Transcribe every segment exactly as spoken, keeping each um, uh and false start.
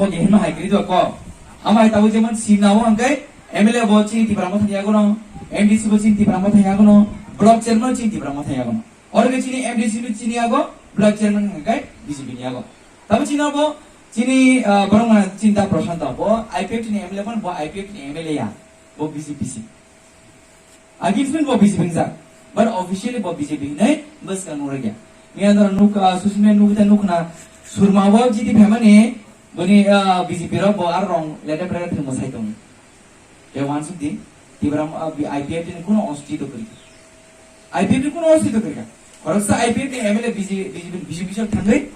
Bo kehima hai kri do ko. Ama hai tabuk jemon simna o hangkai M L A bo chini Tipra Motha ni yagono, M D C bo chini Tipra Motha ni yagono, block chairman chini Tipra Motha ni yagono. Oro ke chini M D C bo chini yago, block chairman hangkai B J P ni yago. Tabuk chini bo chini, ah, borok ma chini da Prashanta bo I P F T ni M L A bo, bo I P F T ni M L A ya, bo B J P si. Agin smin bo B J P wngjak, but officially bo B J P hinwi bwskang nukjakya. Miya dora nuk, ah, social media nukjak nukna Surma bo G D phaimani boni, ah, B J P rok bo ar rong lete prete thwngmo sai tongo. Khe wansuk di, Tipra, ah, I P F T ni kuno ostito kwrwi. I P F T ni kuno ostito kwrwi kha. Khoroksa I P F T ni M L A B J P, B J P, B J P song thangwi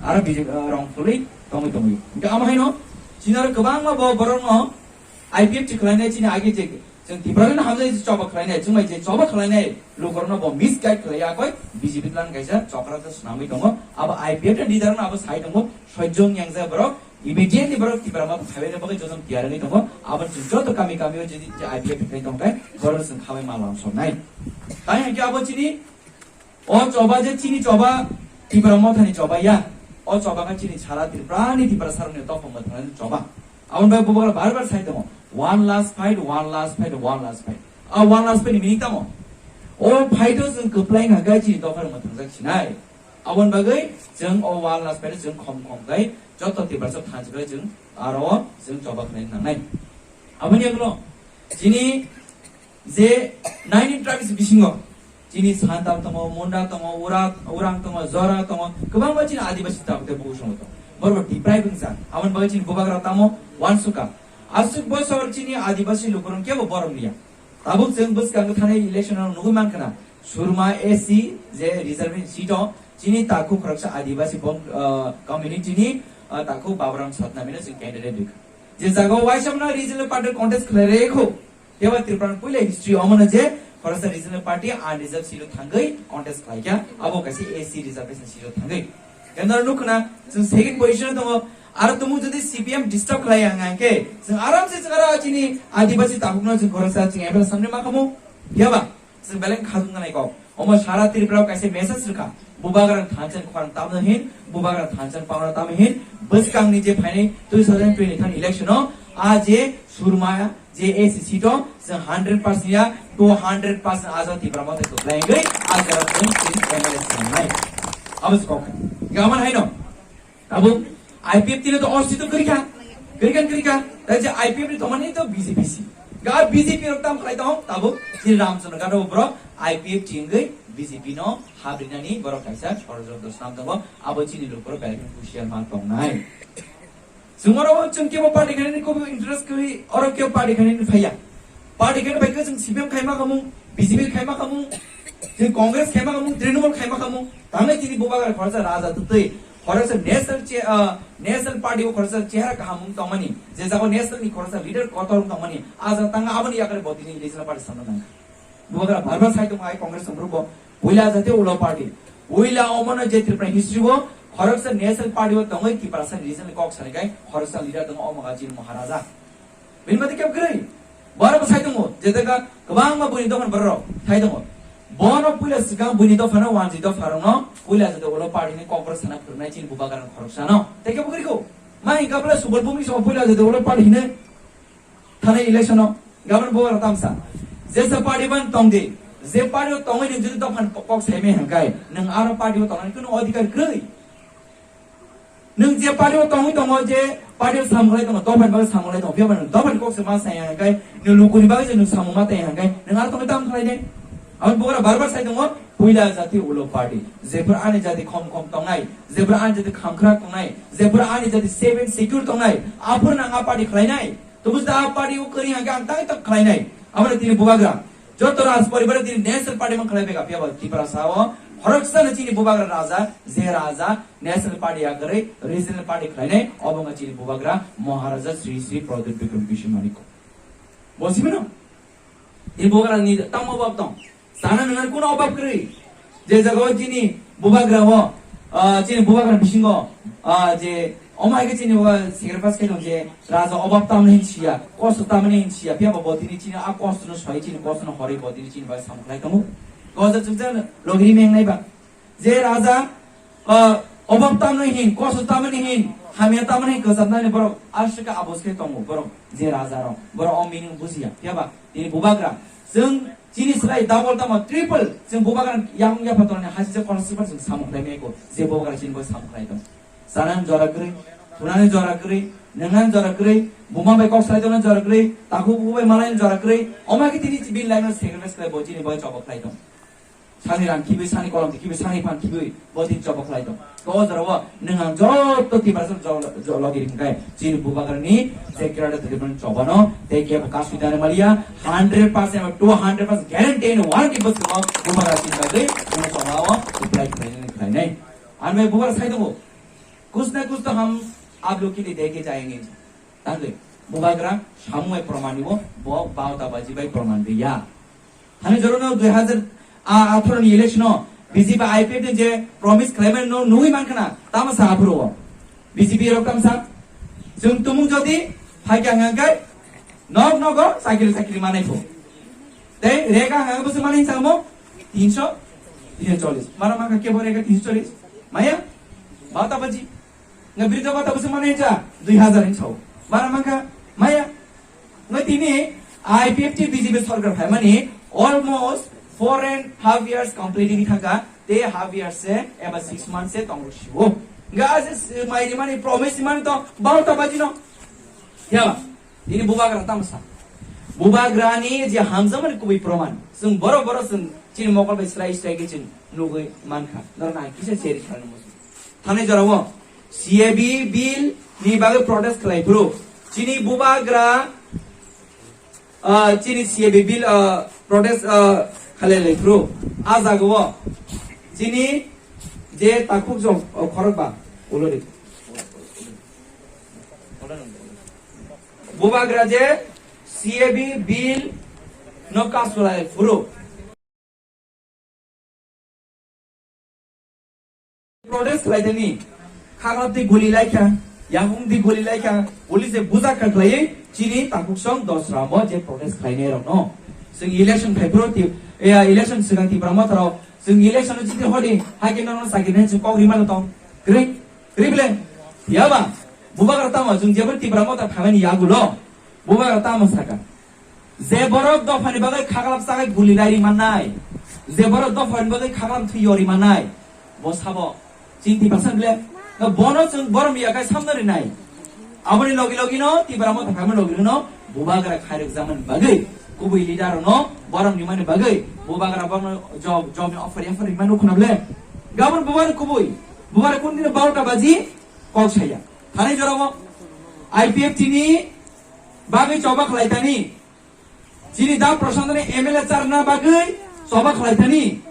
aro B J P, ah, rong phulwi tongwi tongwi. Hwnkhe amo haino chini aro kwbangma bo borokno I P F T khwlainai chini agi je Chwng Tipralino hamjai je choba khwlainai, chwng bai je choba khwlainai lukurokno bo misguide khwlaiya koi B J P plan kaisa chokra se swnamwi tongo. Abo I P F ni leader no abo sai tongo, sojjong yang je borok immediately borok Tipra Motha phaibai bagwi jotono tiyar wngwi tongo. Abo chwng joto kami kami o je, je I P F ni khai tongkhe borok chwng khabai ma lam soknai. Tai hwnkhe abo chini O choba je chini choba, Tipra Mothani choba ya. O choba khe chini sara Tripurani Tiprasarokni tongthokma thangnaini choba. Aboni bai bubagra bar bar sai tongo, "One last fight, one last fight, one last fight." A one last fight ni meaning tamo? O fight o chwng kwplai wngkha khe chini dopha rwma thwngjak sinai. Aboni bagwi chwng o one last fight o chwng khom khom khe joto Tiprasa thansa khe chwng aro o chwng choba khlaina nangnai. Aboni yagulo chini je nine tribes bisingo chini Santal tongo, Munda tongo, Ura-, Urang tongo, Jora tongo, kwbangma chini Adibasi tabuk tei Bukusungo tongo. Borok deprive wngkha. Aboni bagwi chini bubagra tamo uansukha. Aswk bosor chini Adibasi lukurok kebo borok liya. Tabuk chwng bwskango thanai election o nugwi mankha na, Surma A C je reservation seat o chini takhuk khoroksa Adibasi bong-, ah, community ni, ah, takhuk Baburam Satnami no chwng candidate rikha. Je jaga o waisa mano regional party contest khlai rikhu. Kebo Tripura ni puila history omo no je khoroksa regional party unreserved seat o thangwi contest khlaikha, abo kaisa A C reservation seat o thangwi. Khe noro nukho na, chwng second position o tongo. Aro tumung jodi C P M disturb khlai ang hwnkhe, chwng aram se chwng aro chini Adibasi takhukno chwng khoroksa chwng M L A samni ma khamu. Phiya ba? Chwng beleng khajwng nai kok. Omo sara Tripura o kaisa message rwkha. Bubagra thansa ni khorang tamo hin, bubagra thansa ni pangra tamo hin, bwskang ni je phainai two thousand twenty-three election o a je Surma je A C seat o chwng hundred percent ya two hundred percent ajak Tipra Motha kwplai wngwi ajak chwng chini M L A swnamnai. Abo se kok. Gaman haino. Tabuk I P F T no to ostito kwrwi kha. Kwrwi kha, kwrwi kha. Tai je I P F T tongmani to B J P si. Ga B J P rok tam khlai tong, tabuk chini Ramchandra Gado borok I P F T wngwi B J P no habrinani borok kaisa shorjantro swnam tongo. Abo chini lukurok belai kheno husiar ma tongnai. Chwng oro chwng kebo party khainani kebo interest kwrwi, oro kebo party khainani phaiya. Party khaina bai khe chwng C P M khaima khamung, B J P khaima khamung, chwng Congress khaima khamung, Trinamool khaima khamung. Tangwi tini bubagra khoroksa raja twtwi, khoroksa national che-, ah, national party o khoroksa chehara kaham wng tongmani, je jaga national ni khoroksa leader kotor wng tongmani, a jaga tanga aboni yakari bo tini regional party samna nangkha. Bubagra bar bar sai tongo hai Congress ni borok bo, puila jati ulo party. Puila omono je Tripura history o khoroksa national party o tongwi Tiprasa regional kok sanai kai khoroksa leader tongo omo ga chini Maharaja. Bini mate kebo kwrwi. Borok bo sai tongo, je jaga kwbangma buini dophan borok sai tongo. Bono puila swkang buini dophano wanjwi dopharokno puila jati ulo party ni kok borok sana phwrwngnai chini bubagra khoroksano. Tei kebo kwrwi kho. Ma hingka bwle Subal Bhumik sabo puila jati ulo party hinwi thanai election o government bo aro tamsa. Jesa party ban tong di, je party o tongwi nwng jodi dophan kok sai me hangkai, nwng aro party o tongnani kuno adhikar kwrwi. Nwng je party o tongwi tongo, je party o samung lai tongo, dophan bagwi samung lai tongo, phiya ba nwng dophan kok se ma sai hangkai, nwng lukuni bagwi je nwng samung ma tei hangkai, nwng aro tongwi tam khlai de. Aboni bokra bar bar sai tongo, puila jati ulo party. Jephuru ani jati khom khom tongnai, jephuru ani jati khamkhra tongnai, jephuru ani jati safe and secure tongnai, aphuru nang a party khlainai. Tobus da party o kwrwi hangke ang tang tang khlainai. Aboni tini bubagra. Joto raj poribar tini national party mang khlai bega phiya ba Tiprasa o. Khoroksa no chini bubagra raja, je raja national party ya kwrwi regional party khlainai, obo wngkha chini bubagra Maharaja Sri Sri Pradyut Bikram Kishore Manik. Bo simi no? Tini bubagra ni tamo bab tong. Sana nwngar kuno obab kwrwi. Je jaga o chini bubagra o, ah, chini bubagra bisingo, ah, je omo hai khe chini bubagra sacrifice khe tong je raja obab tamni hin siya, kosto tamni hin siya, phiya ba bo tini chini a kosto no soi chini kosto no horwi bo tini chini bai samung khlai tongo. Gojak chukjak logiri meng nai ba. Je raja, ah, obab tamni hin, kosto tamni hin, Hamya tamani kwchapnani borok aswk khe abos khe tongo, borok je raja rok, borok o meaning bujiya. Phiya ba tini bubagra, chwng chini slai double tamo triple, chwng bubagra yang yapha tongnani hasi je kono sipar chwng samung khlai maya ko, je bubagra chini bo samung khlai tong. Chanani jora kwrwi, thunani jora kwrwi, nwngnani jora kwrwi, buma bai kok salai tongna jora kwrwi, takhuk bubai malai jora kwrwi, omo khe tini bini life no sacrifice khlai bo chini bo choba khlai tong. Sani rang khibui, sani kolom khibui, sani phan khibui, bo tin choba khlai tong. To o jora o nwng ang joto Tiprasa jo-, jo-, logi ring kai. Chini bubagrani je kerada tadi pun choba no, tei kebo kasui dana malia, hundred percent or two hundred percent guarantee ni one people simo bubagra chini bagwi, nwng choba o, apply khlai nai, khlai nai. Ano bubagra sai tongo. कुछ ना कुछ तो हम आप लोग के लिए दे के जाएंगे। Tangwi bubagra samung bai proman nibo bo bauta baji bai proman riya. Thani joro no dui hazar atharo ni election o B J P I P F ni je promise khlaimani no nugwi mankha na tamo sa aphuru o B J P rok tamsa chwng tumung jodi phaikha hwnkhe nok nogo sakiri sakiri manai pho. Tei rega hwnkhe bwswk manai samo tinso tinso chollis. Mara mankha kebo rega tinso chollis. Maya? Bauta baji. Nga birta bata bwswk manai cha dui hazar hin sao. Mara mankha maya. Nga tini I P F T B J P sarkar phaimani almost four and half years completing thangkha. Te half year se eba six months se tongro siwo. Nga aje mai rimani promise rimani to bauta baji no. Yala. Tini bubagra tamsa. Bubagrani je hamjakmani kubui proman. Chwng borok borok chwng chini mokol bai srai srai khe chwng nugwi mankha. Norok ang kisa share khlaina muchung. Thani jorao C A B bill ni bagwi protest khlai phuru. Chini bubagra, ah, chini C A B bill, ah, protest, ah, khlai lai phuru. A jagao chini je takhuk jong, oh, khorokba ulori. Bubagra je C A B bill no kasulai phuru. Protest khlaidani, khaklap di guli laikha, yakung di guli laikha, police buja kha khlaiwi chini takhuk song dosra mo je protest khlainai rok no. Chwng election phai phuru ti, eh, election swkang Tipra Motha rok, chwng election no jiti hodi, hai khe nono sakini chwng kok rima tong. Kri, kri ble. Yaba, bubagra tamo chwng jebon Tipra Motha phaimani yagulo. Bubagra tamo saka. Je borok dophani bagwi khaklap sagai guli lai ri mannai, je borok dophani bagwi khaklap thwi yori mannai, bo sabo chini Tiprasa ble? No, bono chwng borom ya kai samno rinai. Aboni logi logi no Tipra Motha phaimani logi no bubagra khairok jamani bagwi, kubui leader no borom rimani bagwi bubagra bono job, job ni offer, offer rimani khuna ble? Gabon bubagra kubui, bubagra kun dino barota baji kok saya. Thani jorabo I P F T ni bagwi choba khlai tani. Chini da Prashant ni M L A charna bagwi choba khlai tani.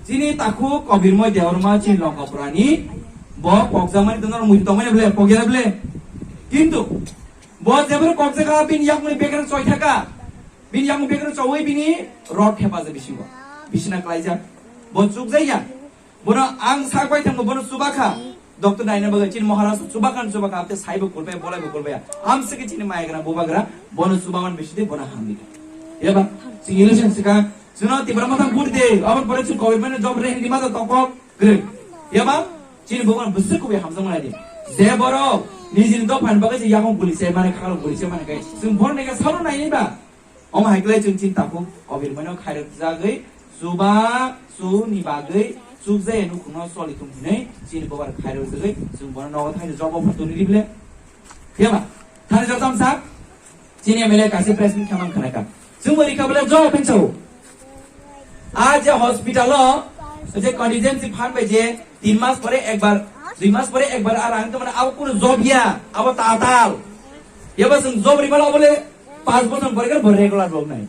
Chini takhuk Kobirmoy Debbarma chini Longkapura ni bo kokjakmani dono muitu tongmani ble, pogya ble. Kintu bo jebro kokjaka bini yakmani bekar choi thaka. Bini yakmani bekar choi bini rod thepa je bisingo. Bisina klaijak. Bo chukjaya. Bono ang sak bai thango, bono chubakha. Doctor naina bagwi chini Maharaj chubakha, chubakha, apte saibo kulbai, bolaibo kulbai. Am sike chini maigra, bubagra, bono chubaman bisidi, bono hamdi. Eba, chini election sika, chino Tipra Motha vote de, abon pore chini government job re hindi mata tokok, gre. Eba, chini bubagra bwswk kubi hamjak manai di. Je borok, nijini dophani bagwi se yakung guli se mane, khalo guli se mane kai. Chwng bono nega salo naini ba. Omo hai khlai chwng chini takhuk Kobirmoino khairok jagwi chuba chu ni bagwi chukjaya nukhungno choli thung hinwi chini bubagra khairok jagwi chwng bono nogo thaino jobo phatoni rible. Phiyaba thani jor tamsa chini M L A kaisa press meet khamang khanaka. Chwng bo rikha bole job hinchao. A je hospital o je contingency fund bai je tin mas pore ekbar, dui mas pore ekbar ar ang to mane abo kuno job ya, abo tatal. Yaba chwng job ribala bole Panch bochor pore khe bo regular rok nai.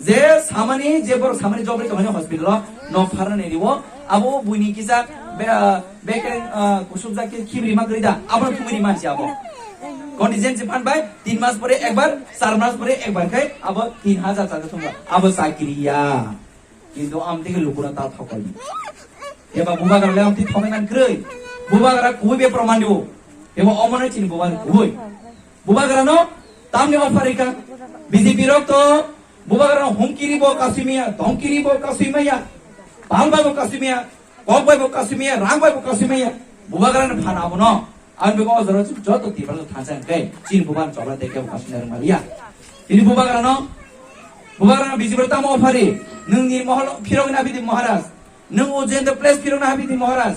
Je samani, je borok samani job ri tongmani hospital o nok pharna nai riwo, abo buini kisa be-, ah, bekereng, ah, kusubjak khe khibri ma kwrwi da, abo khibri ma si abo. Contingency fund bai tin mas pore ekbar, char mas pore ekbar khai abo tin hajar char thumba, abo chakri ya. Kintu amtwi khe lukurok ta thokoli. Eba bubagra le amtwi thoknai man kwrwi. Bubagra kubui be proman dibo. Eba omono chini bubagra kubui. Bubagra no tamni offer rika. B J P rok to bubagra no humki ribo kasui maya, domki ribo kasui maya, pal bai bo kasui maya, kok bai bo kasui maya, rang bai bo kasui maya. Bubagra no phana abono. Ang bego o jora chwng joto Tiprasa thansa hwnkhe chini bubagrano chobra tei kebo kasuna rwmaliya. Tini bubagrano, bubagrano B J P tamo ofari, nwng ni mohol phirok na bidi Maharaj, nwng o jenda place phirok na bidi Maharaj.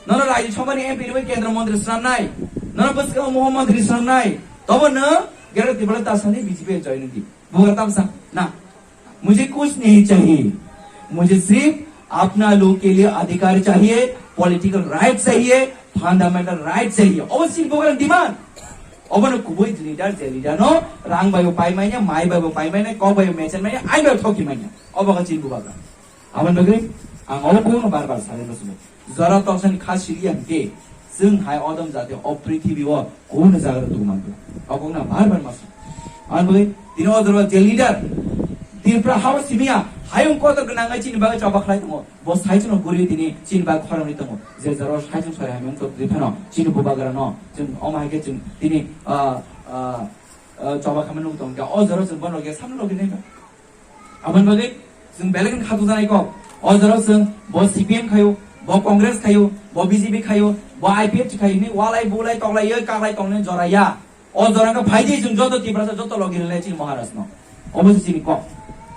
Nono Rajya Sabha ni M P rwi kendra montri swnamnai, nono bwskango mukhya montri swnamnai, tobo nwng Greater Tipraland tasani B J P join di. Bubagra tamsa na. मुझे कुछ नहीं चाहिए, मुझे सिर्फ अपना लोग के लिए अधिकार चाहिए, पॉलिटिकल राइट चाहिए, फंडामेंटल राइट चाहिए। Obo chini bubagrani demand. Obono kubui leader, je leader no rang bai bo pai manya, mai bai bo pai manya, kok bai bo mechen manya, ai bai bo thoki manya. Obo khe chini bubagra. Aboni bagwi ang obo kokno bar bar sanai muchungo. Jora toksani kha siliya hwnkhe, chwng hai odom jati o prithibi o kubuni jaga rok tongmani. O kokno bar bar muchungo. Aboni bagwi tini o jora je leader Tripura hao simiya hayung kotor gwnangwi chini bagwi choba khlai tongo. Bo saichung no guri tini chini bagwi khorangwi tongo. Je jora saichung sori hamya wng tok twi phano chini bubagra no chwng omo hai khe chwng tini, ah, ah, ah, choba khamani nuk tongo. O jora chwng bono khe samno logi nai ba. Aboni bagwi chwng belai kheno khatung janai kok. O jorao chwng bo C P M khaio, bo Congress khaio, bo B J P khaio, bo I P F T khaio, hwnwi walai bulai toklaiwi kaklai tongnai jora ya. O jora wngkha phaidi chwng joto Tiprasa joto logi rwlai chini Maharaj no. Obo se chini kok.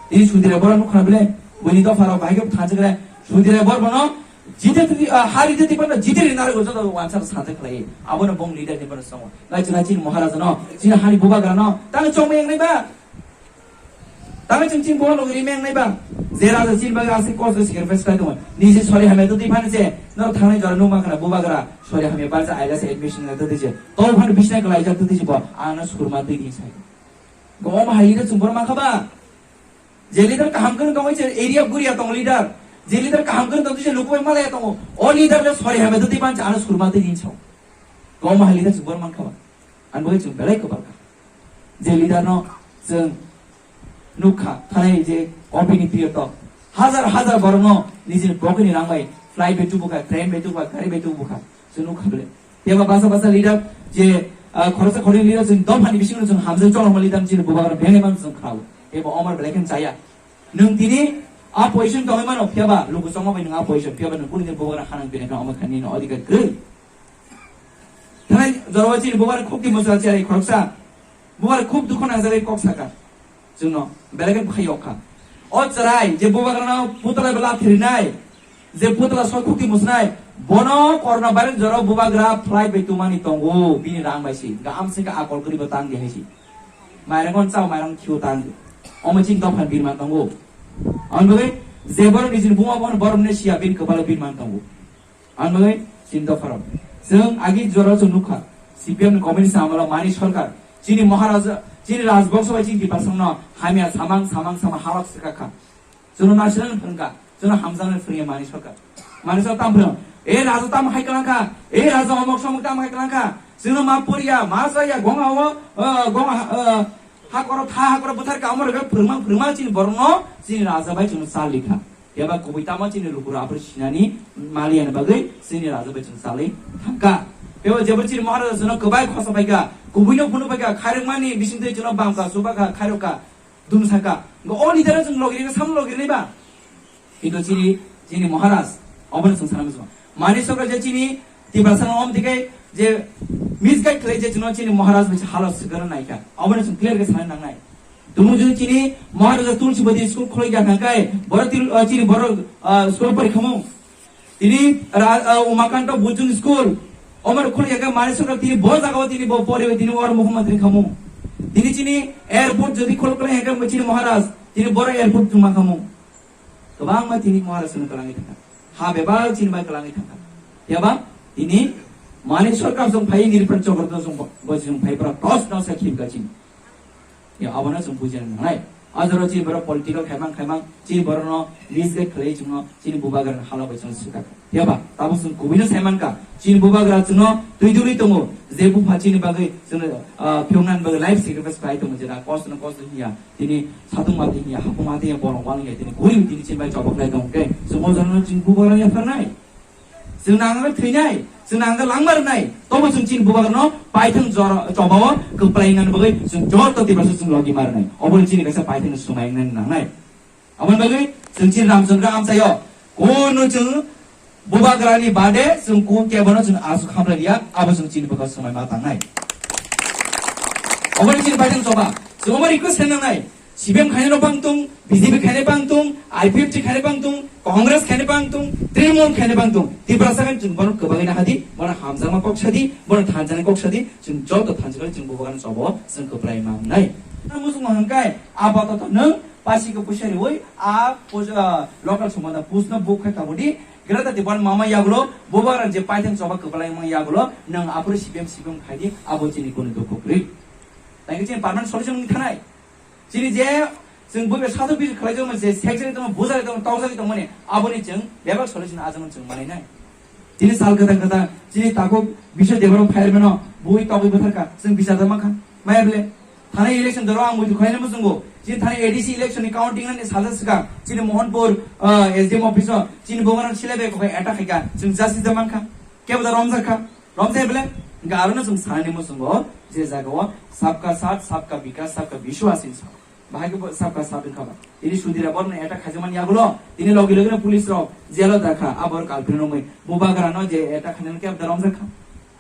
Tini Sudhir Rai Borok nukha bile, buini dopha rok bahai khe thansa khe Sudhir Rai Borok bono jite twi, ah, hari jite pano jite ri narwgo joto wansa sansa khlai. Abono bong leader ni bono songo. Lai chwng chini Maharaj no, chini hani bubagra no, tang chongma yang nai ba. Tamo chwng chini bubagra logi rimeng nai ba? Je raja chini bagwi aswk kosto sacrifice khlai tongo. Niji sori hamya twi phano se, norok thangnai jora nukma khna bubagra sori hamya barsa aila se admission na twi se. To phano bisna kwlai jak twi se bo, ano surma twi ni sai. Go omo hai leader chwng bono mankha ba? Je leader kaham kwrwng tongo se area guria tongo leader. Je leader kaham kwrwng tongo se luku bai malaya tongo. O leader le sori hamya twi phano se ano surma twi ni sao. Go omo hai leader chwng bono mankha ba? Ang bai chwng belai kwbang kha. Je leader no chwng nukha, thanai je company period o hajar hajar borok no nijini pocket ni rang bai flight bai tubukha, train bai tubukha, gari bai tubukha. Chwng nukha bele. Teba basa basa leader je, ah, khoroksa khoroknwi leader chwng dophani bisingo chwng hamjak cholokma leader chini bubagra bene man chwng kha. Teba omor belai khe chaya. Nwng tini a position tongwi mano, phiya ba luku chongma bai nwng a position, phiya ba nwng kunu din bubagra hanang bini kha omo kha nini odhikar kwrwi. Thanai jorao chini bubagra khukti mwsla cherai khoroksa. Bubagra khub dukhu nangjagwi kok saka. Chwngno belai khe bwkhai yok kha. O chwrai je bubagrano putla bela thirinai, je putla soi khukti mwsnai, bono corona virus jorao bubagra flight bai tumani tongo, bini rang bai si. Gaham se ka akol kwrwi bo tang di hai si. Mairang on chao, mairang khiu tang di. Omo chini dophan birman tongo. Ang bagwi je borok nijini buma bono borok ne siya bini kwpalo birman tongo. Ang bagwi chini dopharok. Chwng agi jora chwng nukha, C P M ni communist amalo mani sarkar, chini Maharaja, chini Rajbongso bai chini Tiprasano hamya samang samang samang halok swkakha. Chwngno naisirang phwrwngkha, chwngno hamjaknai phwrwngya mani sarkar. Mani sarkar tam phwrwng, e raja tam hai kwlangkha, e raja omok somok tam hai kwlangkha. Chwngno ma poriya, ma chaya, gonga o, o, gonga, o, hakoro tha, hakoro bwtharkha, omo rwgwi phwrwngma, phwrwngma chini borokno, chini raja bai chwngno chal likha. Phiya ba kubui tamo chini lukurok aphuru sinani maliani bagwi chini raja bai chwng salwi thangkha. Phiya ba jebo chini Maharaja chwngno kwbai khosa phaikha, kubuino phunuk phaikha, khairokmani bisingtwi chwngno bamkha, chubakha, khairokha, dumsakha. Go o leader chwng logi rikha, sam logi rikha ba? Kintu chini, chini Maharaj, obono chwng sana muchungo. Mani sarkar je chini Tiprasa no om dikai je misguide khlai je chwngno chini Maharaj bai halok swkang naikha. Obono chwng clear khe sana nangnai. Tumung juni chini Maharaja Tulsi Badi school khulai ya kha kai, boro til, ah, chini boro, ah, school pori khamu. Tini ra-, ah, Umakanta Bujung school, omar khulai ya kai mani sarkar tini bo jaga o tini bo pori tini or mukhyamantri khamu. Tini chini airport jodi khulai khlai ya kai chini Maharaj, tini boro airport tuma khamu. Kwbangma tini Maharaj no kwlangwi thangkha. Ha bebak chini bai kwlangwi thangkha. Phiya ba tini mani sarkar jong phai nirpan chokor jong bo jong phai pra tos no sa khim ka chini. Ya, abono chwng bujina nangnai. A jora chini borok political khaimang khaimang, chini borokno misguide khlaiwi chwngno chini bubagrani hala bai chwng swkakha. Phiya ba, tabuk chwng kubuino saimankha, chini bubagra chwngno twi duli tongo, je bupha chini bagwi chwngno, ah, phiyoknani bagwi life sacrifice khlai tongo, jera kosto no kosto hiya, tini satung mati hiya, haphung mati hiya, bolong wal hiya, tini gurib tini chini bai chobok lai tongo khe, chwng o jorano chini bubagrani yapharnai. Chwng nangno thwinai, chwng nangno langma rwnai, tobo chwng chini bubagrano paithang jora chobao kwplai nani bagwi chwng joto Tiprasa chwng logi ma rwnai. Obo chini kaisa paithang swmai nani nangnai. Aboni bagwi chwng chini Ramchandra amchaio kono chwng Bubagrani bade chwng kun kebono chwng aswk hamlaiya, abo chwng chini bwkhao swmai ma tangnai. Oboni chini paithang choba, chwng omo request khainai nangnai, C P M khainai no bangtung, B J P khainai bangtung, I P F T khainai bangtung, Congress khainai bangtung, Trinamool khainai bangtung, Tiprasa khainai chwng bono kwbangwi nahadi, bono hamjakma kok sadi, bono thanjaknai kok sadi, chwng joto thanjaknai chwng Bubagrani chobo chwng kwplai mangnai. Muchung hwnkhai, apato to nwng pasi ko puisa riwi, a puja, local somada pusno buk khai kabudi, Greater Tipraland mama yagulo, Bubagrani je paithang choba kwplai mang yagulo, nwng aphuru C P M, C P M khaidi, abo chini kunu dukho kwrwi. Thank you, chini permanent solution wngwi thanai. Chini je, chwng buibai sathok bisik khlai tongma je, sekjagwi tongma, bujarwi tongma, tokjagwi tongmani, aboni chwng bebak solution ajano chwng manai nai. Chini sal kwthang kwthang, chini takhuk Biswa Debbarma fire mano, bui togwi bwtharkha, chwng bisar da mankha, maya bele. Thani election jora ang muitu khlaina muchungo. Chini thani A D C election ni counting ni salsa swkang. Chini Mohanpur, ah, S D M office o. Chini bongorok sile be kokoi attack khaika. Chwng justice da mankha. Kebo da romjakha. Romjai bele. Hingke aro no chwng sanani muchungo. Je jaga o sabka saath, sabka vikas, sabka vishwas hinwi sa. Bahai kebo sabka saath wngkha ba. Tini Sudhir Aborno attack khaijakmani yagulo. Tini logi logi no police rok jail o dakha. Abor kalpini romwi. Bubagra no je attack khainani kebo da romjakha.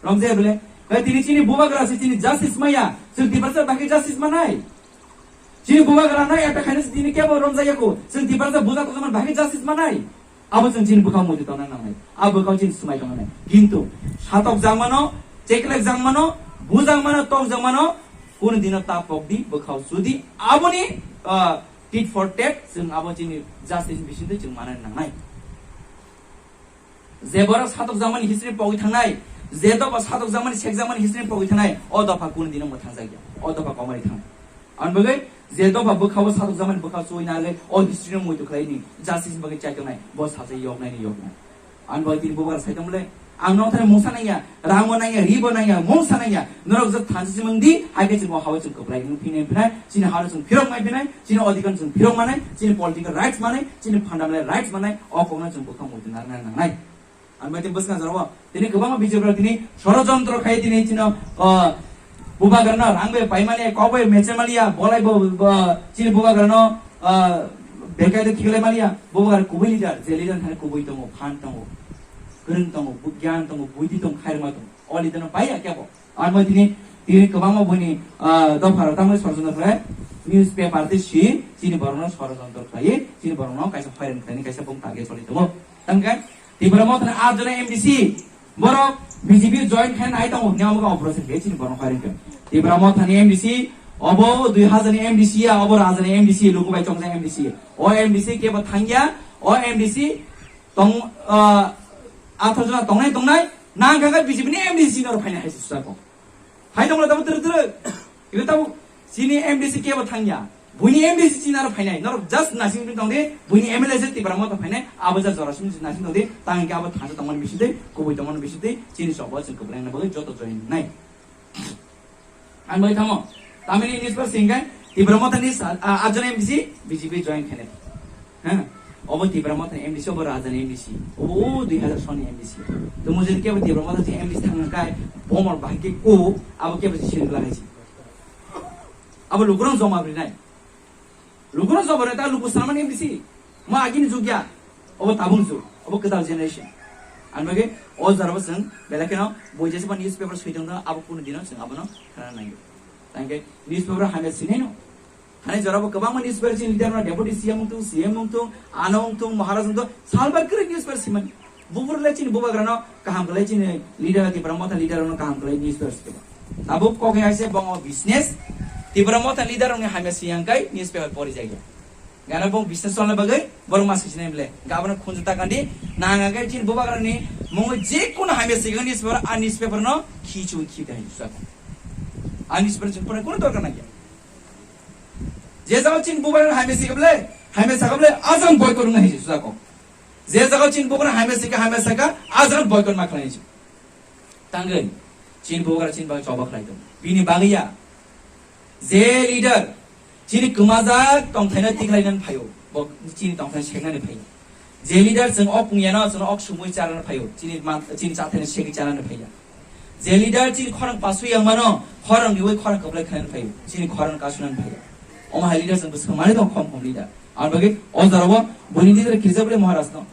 Romjai bele. Hai tini chini Bubagra se chini justice maya. Chwng Tiprasa bahai justice manai. Chini Bubagra no attack khaina se tini kebo romjaya ko. Chwng Tiprasa buja tongmani bahai justice manai. Abo chwng chini bwkhao muitu tongna nangnai. Abo bwkhao chini swmai tongna nai. Kintu satok jangmano, cheklek jangmano, bujangmano, tokjangmano, kunu dino ta pokdi, bwkhao sudi, aboni, ah, tit for tat, chwng abo chini justice bisingtwi chwng manna nangnai. Je borok satok jangmani history pogwi thangnai, je dopha satok jangmani, sek jangmani history pogwi thangnai, o dopha kunu dino mwthangjakya, o dopha komari thang. Ani bagwi je dopha bwkhao satok jangmani bwkhao chuwi narwgwi o history no muitu khlaini justice ni bagwi chaitongnai, bo sacha yoknaini yoknai. Ani bagwi tini Bubagra sai tongmole, ang nothani mungsa nangya, rangbo nangya, ribo nangya, mungsa nangya, norok je thansa simung di, hai khe chwng o hao chwng kwplai wng phinai phinai, chini hao chwng phirok mai phinai, chini odhikar chwng phirok manai, chini political rights manai, chini fundamental rights manai, o kokno chwng bwkhao muitu narwkna nangnai. Ang bai tini bwskang jorao tini kwbangma B J P rok tini sorojontro khai tini chino, o, Bubagrano rang bai paimani, kok bai mechemaliya, bolai bo, bo, chini Bubagrano, o, bekai de khiklai maliya, Bubagra kubui leader, je leader thani kubui tongo, phan tongo, kwrwng tongo, bu-, gyan tongo, buidhi tongo, khairma tongo, o leader no paiya kebo. Ang bai tini, tini kwbangma buini, o, dopha rok tamo sorojontro khai newspaper tei si chini borokno sorojontro khlaiwi, chini borokno kaisa hoiran khlaini kaisa bung target choli tongo. Tangkhe Tipra Mothani atjona M D C borok B J P join khaina nai tongo, hwnwi amo khe operation khe chini borok hoiran khe. Tipra Mothani M D C obo dui hazar ni M D C ya, obo raja ni M D C, luku bai chongjak M D C. O M D C kebo thangya, o M D C tong, ah, atjona tongnai tongnai, nang kha khe B J P ni M D C norok phaina hai se sujak kok. Hai tongla tabo twrwk twrwk. Ibo tabo chini M D C kebo thangya. Buini M D C chini aro phainai. Norok just nasing tong di, buini M L A se Tipra Motha phainai. Abo ja jora simi nasing tong di, tang ke abo thangsa tongmani bising tei, kubui tongmani bising tei, chini sobo chwng kwpleng na bagwi joto join nai. Ang bai thamo. Tamini newspaper singkai, Tipra Motha ni sa-, a, ajona M D C, B J P join khainai. Ha? Obo Tipra Motha ni M D C, obo Raja ni M D C. Obo dui hazar soni M D C. To mujhe kebo Tipra Motha ni M D C thangna kai, bomor bahai ke ko, abo kebo si sini belai si. Abo lukurang joma brinai. Lukurang joma brinai, ta luku sanamani M D C. Ma agini jugya. Obo tabung jug. Obo kedal generation. Ang bagi, o jara bo seng, belai keno, boi jese ba newspaper sui tong tong, abo kunu dino seng, abono khana nangyo. Tangke, newspaper hamya sinai no. Thani jorabo kwbangma newspaper chini leader no deputy C M wngthung, C M wngthung, ano wngthung, Maharaj wngthung, salbar kwrwi newspaper simani. Buphuru le chini bubagrano kaham kwlai chini leader, Tipra Motha leader no kaham kwlai newspaper sikhe. Tabuk kok hai se bongo business, Tipra Motha leader ni hamya siyang kai newspaper pori jagya. Gana bong business cholna bagwi borok ma sikhe sinai bole. Gabana khunju ta kandi, nanga kai chini bubagrani mungo je kono hamya sikhe newspaper, a newspaper no khichu khita hai sa. A newspaper chini pura kono dorkar nangya. Je jagao chini bubagra hamya sikable, hamya sakable, ajang boycott wngna hai sujako. Je jagao chini bubagra hamya sika, hamya saka, ajang boycott ma khlai si. Tangwi, chini bubagra chini bagwi choba khlai tong. Bini bagwi ya. Je leader, chini kwmajak tongthaino tiklainan phaio, bo chini tongthai seknani phaio. Je leader chwng ok pungyano, chwngno ok sumui charano phaio, chini ma-, chini chathaino segwi charano phaiya. Je leader chini khorang pasui yangmano, khorang riwi khorang kwplai khlaina phaio, chini khorang kasunani phaio. Omo hai leader chwng bwswk manwi tong khom khom leader. Aboni bagwi o jorao buini leader kirijak bwle Maharaj no.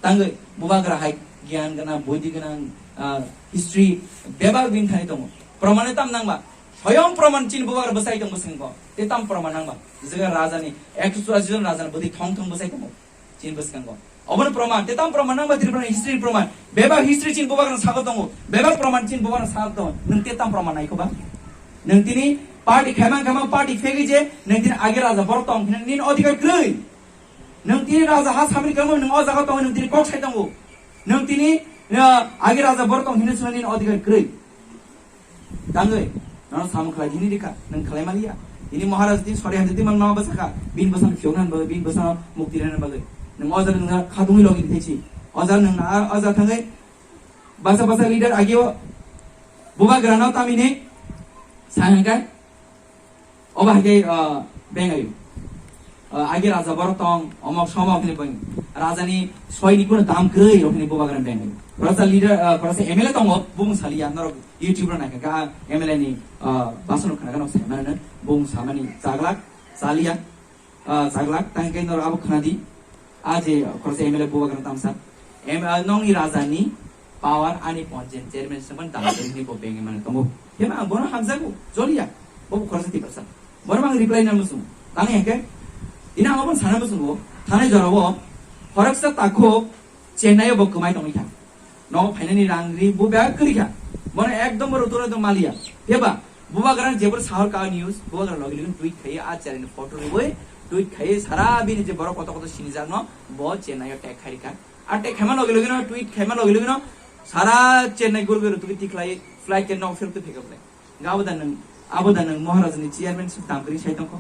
Tangwi bubagra hai gyan gwnang, boidi gwnang, ah, history bebak bini thani tongo. Proman tam nangba. Soyong proman chini bubagra bwsai tong bwskango. Te tam proman nangba. Jaga rajani ekso churasi jon rajani bwtwi thong thong bwsai tongo. Chini bwskango. Obono proman, te tam proman nangba Tripura history proman. Bebak history chini bubagra sago tongo. Bebak proman chini bubagra sago tongo. Nwng te tam proman naikho ba? Nwng tini party khaimang khaimang party phegwi je nwng tini age raja borok tong hinwi nini odhikar kwrwi. Nwng tini raja ha samani kamo nwng o jaga tongo, nwng tini kok sai tongo. Nwng tini, uh, agi raja borok tong hinwi swnamni odhikar kwrwi. Tangwi, nono samung khlai hini rikha, nwng khlai maliya. Ini Maharaj di sori hadi di mang ma bwsakha, bin bwsang phiok nan bagwi, bin bwsang mukti rena bagwi. Nwng o jaga nwng khadungwi logi thaichi. O jaga nwng na, o jaga thangwi basa basa leader agio bubagrano tamini sa hwnkai. Obo hai khe, ah, bengayo. Ah, agi raja borok tong, omok somok hinwi beng. Rajani soini kuno dam kwrwi rok hinwi bubagra bengayo. Khoroksa leader, ah, khoroksa M L A tongo, bumung saliya, norok YouTube rok naikha, ah, M L A ni, ah, basan rok khna gano sai mano, bumung samani chaglak, saliya, ah, chaglak, tangkhe norok abo khna di. A je khoroksa M L A bubagra tamsa. Em, ah, nongni rajani power ani panchayat chairman se man dal ni bo beng mane tongo. Hema ang bono hamjago, joliya. Bo khoroksa tiprasa. Bono ang reply na musung. Tang heke. Ina ang bono sana musung bo. Thanai jorabo. Khoroksa takhuk Chennai bo kwmai tongwi kha. No phainani rang ri bo bag kwrwi kha. Bono ekdom bono turo tong maliya. Heba. Bubagrang jebor sahor ka news, bubagrang logi logi tweet khai, a channel ni photo riboi tweet khai, sara bini je borok koto koto sinijak no, bo Chennai o tag khai rikha. A tag khaima logi logi no, tweet khaima logi logi no, sara Chennai guru guru tuki tikhlai, flight ke nok phirok tu phikap lai. Ga abo da nang, abo da nang Maharaj ni chairman suk tam kri sai tongkho.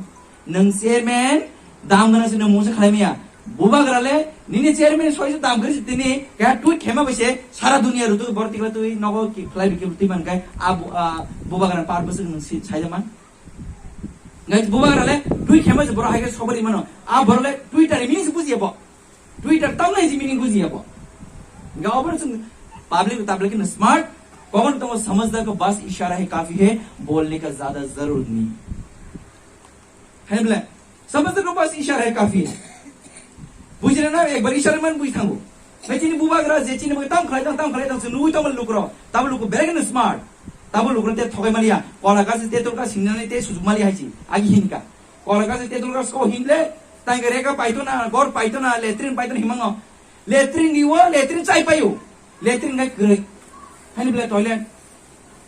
Nwng chairman dam gana se nwng mungsa khlai maya. Bubagra le nini chairman soi se dam gari se tini kaya tweet khema bai se sara dunia rutu bor tikla twi nogo ki khlai bikil twi man kai a bu-, a bubagra par bwswk nwng si sai man. Ngai bubagra le tweet khema se bor hai ke sobari mano. A bor le Twitter ni meaning se buji abo. Twitter tang nai ji meaning buji abo. Ga obo sung public tablet ke smart. Kogon tongo samajhdar ko bas ishara hai kafi hai, bolne ka zyada zaroor nahi. Hai bole, samajhdar ko bas ishara hai kafi hai. Bujina na, ekbar ishara man buji thango. Nai chini bubagra je chini bubagra tam khlai tang, tam khlai tang, se nugui tong lukro. Tam lukro berek no smart. Tam lukro te thogai maliya. Kola gasi te tolka singnani te sujuk maliya hai chi. Agi hinka. Kola gasi te tolka sko hinle. Tang reka paito na, gor paito na, latrine paito na himango. Latrine ni wo, latrine chai payo. Latrine ngai kwrwi. Hani bole toilet.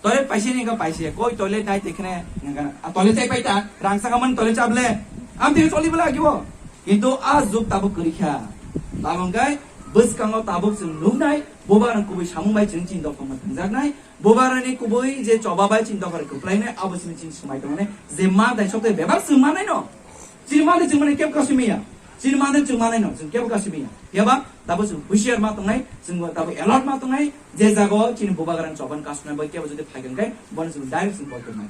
Toilet paise ni ka paise. Koi toilet nai te khne nang ka. A toilet chai paita. Rang saka man toilet chable. Am te toilet bole agibo. Kintu a juk tabuk kwrwi kha. Tabuk ngai bwskango tabuk chwng nuknai. Bubagrang kubui samung bai chwng chini dophang ma thangjaknai. Bubagrani kubui je choba bai chini dophang kwplainai. Abo chini chini swmai tongnai. Je ma dai sokte bebak chwng manai no. Chini mande chwng mane kebo kasu miya. Chini mande chwng mane no, chwng kebo kasu miya. Keba, tabo chwng husiar ma tongnai, chwng tabo alert ma tongnai, je jago chini bubagrang choban kasu nai bai kebo jodi phaikan kai, bono chwng direct chwng boi tongnai.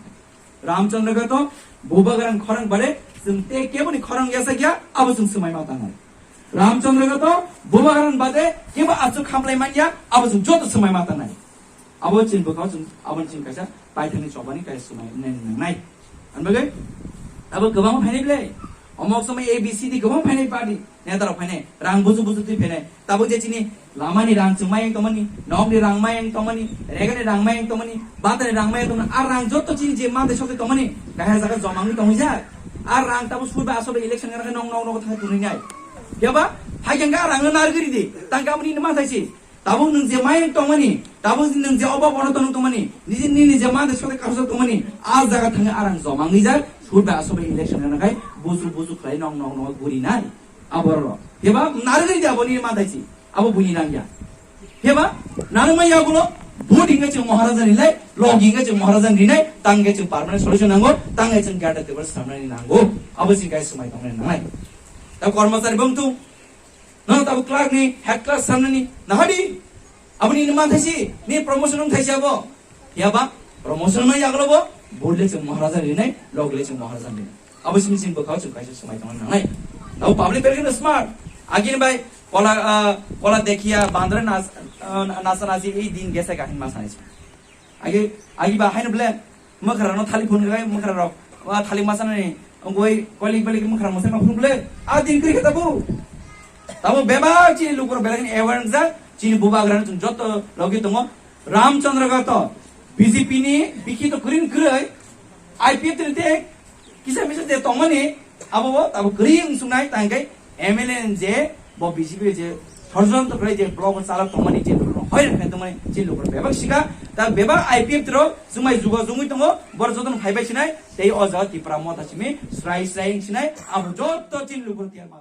Ramchandra gato bubagrang khorang bare, chwng te kebo ni khorang yasa gya, abo chwng swmai ma tongnai. Ramchandra gato bubagrang bade kebo achuk khamlai manya, abo chwng joto swmai ma tongnai. Abo chini bwkhao chwng, abo chini kaisa paithakni chobani kaisa swmai nai nangnai. Ang bagwi abo kwbangma phainai bwle. Omok somoi A B C D kwbang phainai party, neta rok phainai, rang buju buju twi phainai. Tabuk je chini lamani rang chwng mayang tongmani, nokni rang mayang tongmani, regani rang mayang tongmani, batani rang mayang tongmani, a rang jotto chini je mate sokte tongmani, kahar jaga joma wngwi tongwi jak. A rang tabuk surbai asobai election gana nong nong nong thang twnwi nai. Yaba, phaikang ga rang nargri di, tangka amni ma thaisi. Tabuk nwng je mayang tongmani, tabuk nwng je obo bono tong tongmani, niji nini je mande sode kaso tongmani, a jaga thangwi arang joma wngwi jak, surbai asobai election gana khai, busu busu khlai nong nong nong guri nai, aborok. Heba narwgwi di abo nini mantai si, abo buini nang ya. Heba narwgma yagulo, vote hinga chwng Maharaja rinai, logi hinga chwng Maharaja rinai, tangge chwng permanent solution nango, tangge chwng gada tebal samnani nango, abo si guys sumai tongnai nangai. Ta kormachari bongtu, Nono tabuk clerk ni head clerk sanani nahadi. Aboni ni man thaisi, ni promotion wng thaisi abo. Yaba promotion ma yaglo bo, board le chwng Maharaja rinai, log le chwng Maharaja rinai. Abo simi simi bwkhao chwng kaisa swmai tongna nangnai. Abo public belai no smart. Agini bai kola, ah, kola dekhiya bandra nas, ah, nasa nasi ei din gesa gahin ma sanai. Agi, agi ba haino ble, mwkhra no thali phun gai mwkhra rok. Wa thali masa nani, ongoi kolik balik mwkhra masa ma phun ble. A din kri kata bu. Tamo bebak chini lukur belai awareness jak, chini bubagra chwng joto logi tongo. Ramchandra Gato, B J P ni bikhi to kwrwi kwrwi, I P F ni te kisa misa te tongmani, abo bo tabo kwrwi wng sungnai, tang khe M L A ni je bo B J P je thorjon to kwrwi je block o chalok tongmani, je hoi rwkhe tongmani, chini lukur bebak sika, ta bebak I P F rok chumai juga jungwi tongo, bor joton phaibai sinai, tei o jaga Tipra Motha simi srai srai wng sinai, abo joto chini lukur tiar ma.